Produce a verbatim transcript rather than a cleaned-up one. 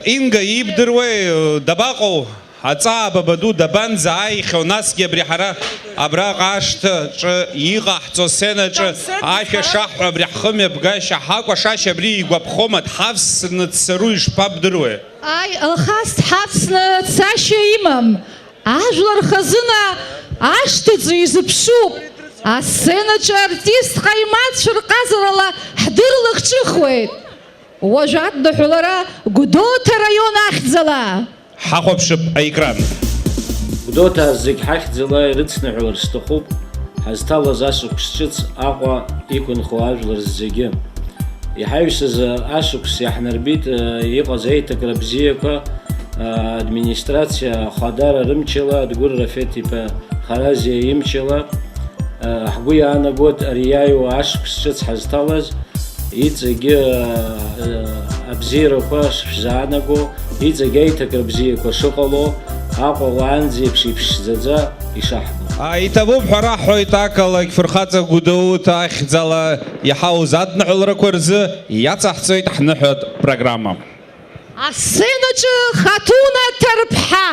Инга, ибдыруеи, дабаҟоу? Аҵаа бабаду дабанӡааихьоу? Насгьы абри ҳара абраҟа ашҭаҿы иҟаҳҵо асценаҿы ашәа шаҳҳәо, абри ҳхымҩаԥгашьа, ҳакәашашьа абри игәаԥхома, дҳавсны дцару ишԥабдыруеи? Аи, Алхас дҳавсны цашьа имам. Ажәлар хазына ашҭаҿы изыԥшуп. Асценаҿы артист ҟаимаҭцәа рҟазарала ҳдырлахҿыхуеит. Уажә адныҳәалара Гәдоуҭа раион ахьӡала. Ҳахәаԥшып аекран. Гәдоуҭа зегь ҳахьӡала ирыцныҳәалар сҭахуп, ҳазҭалаз ашықәс ҿыц Аҟәа иқәынхо ажәлар зегьы. Иҳаҩсыз ашықәс иаҳнарбеит, э, иҟаз аиҭакра бзиақәа, э, администрациа ахадара рымчала, Адгәыр Рафеҭ-иԥа Харазиа имчала. Ҳгәы иаанагоит ари иааиуа ашықәс ҿыц ҳазҭалаз, иҵегьы, э, абзиарақәа шәзаанаго, иҵегь аиҭакра бзиақәа шыҟало, Аҟәа уаанӡа еиԥш иԥшӡаӡа ишаҳбо. А, иҭабуп ҳәа раҳҳәоит ақалақь фырхаҵа Гәдоуҭа ахьӡала иҳауз адныҳәаларақәа рзы, иацаҳҵоит ҳныҳәатә программа. Асценаҿы Хатуна Ҭарԥҳа.